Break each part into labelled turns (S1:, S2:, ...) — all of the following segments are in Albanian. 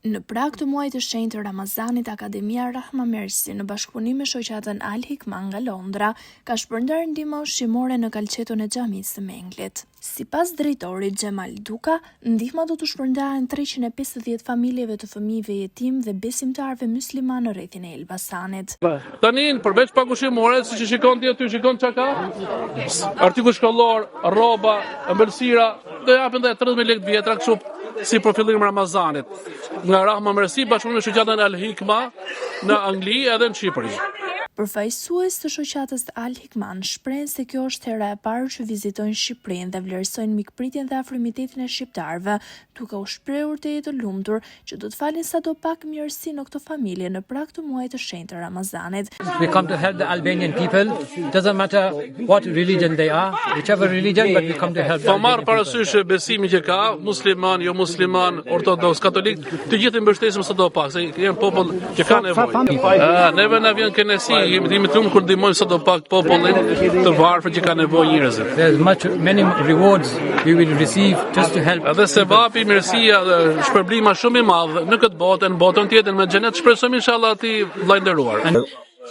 S1: Në prag të muajit të shenjtë të Ramazanit, Akademia Rahma Mercy në bashkëpunim me shoqatën Al Hikma nga Londra ka shpërndarë ndihma ushqimore në kalçeton e xhamisë së Menglit. Sipas drejtorit Xhemal Duka, ndihma do t'u shpërndahen 350 familjeve të fëmijëve jetim dhe besimtarëve muslimanë në rrethin e Elbasanit.
S2: Tani, përveç pak ushqimore, siç e shikon ti aty, shikon çka ka? Artikull shkollor, rroba, ëmbëlsira, do japin dhe 30.000 lekë të vjetra kështu si për fillim Ramazanit. Nga Rahma Mercy bashkëpunim me shoqatën Al Hikma në Angli edhe në Shqipëri.
S1: Përfaqësues të shoqatës Al Hikman shprehen se kjo është hera e parë që vizitojnë Shqipërinë dhe vlerësojnë mikpritjen dhe afrimitetin e shqiptarëve, duke u shprehur të jetë të lumtur që do të falin sado pak mirësi në këto familje në prag të muajit të shenjtë të Ramazanit.
S3: We come to help the Albanian people. Doesn't matter what religion they are, whichever religion, but we come to help the
S2: Po marr
S3: Albanian people.
S2: parasysh besimin që ka, musliman, jo musliman, ortodoks, katolik, të gjithë i mbështesim sado pak, se janë popull që ka nevojë. Ë, neve na vjen kënaqësi, jemi jemi të lumtur kur ndihmojmë sado pak popullin të varfër që ka nevojë njerëzit.
S3: There's much, many rewards we will receive just to help.
S2: Edhe sevapi, mirësia dhe shpërblimi shumë i madh në këtë botë, në botën tjetër me xhenet shpresojmë inshallah ti vëlla i nderuar.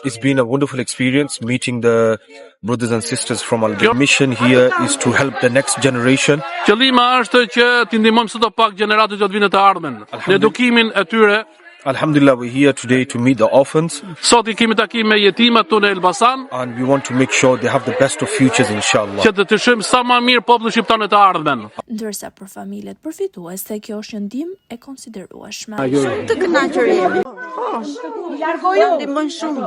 S4: It's been a wonderful experience meeting the brothers and sisters from Albania. Mission here is to help the next generation.
S2: Qëllima është që t'i ndihmojmë sado pak gjeneratët që do të vinë në të ardhmen, në edukimin e tyre.
S4: Alhamdulillah, we're here today to meet the orphans
S2: Sot i kemi takim me jetimat këtu në Elbasan,
S4: and we want to make sure they have the best of futures, inshallah.
S2: që të të shohim sa më mirë popullin shqiptar në të ardhmen.
S1: Ndërsa për familjet përfituese, kjo është një ndihmë e konsiderueshme.
S5: Shumë të kënaqur jemi. Po. Ndihmojnë shumë.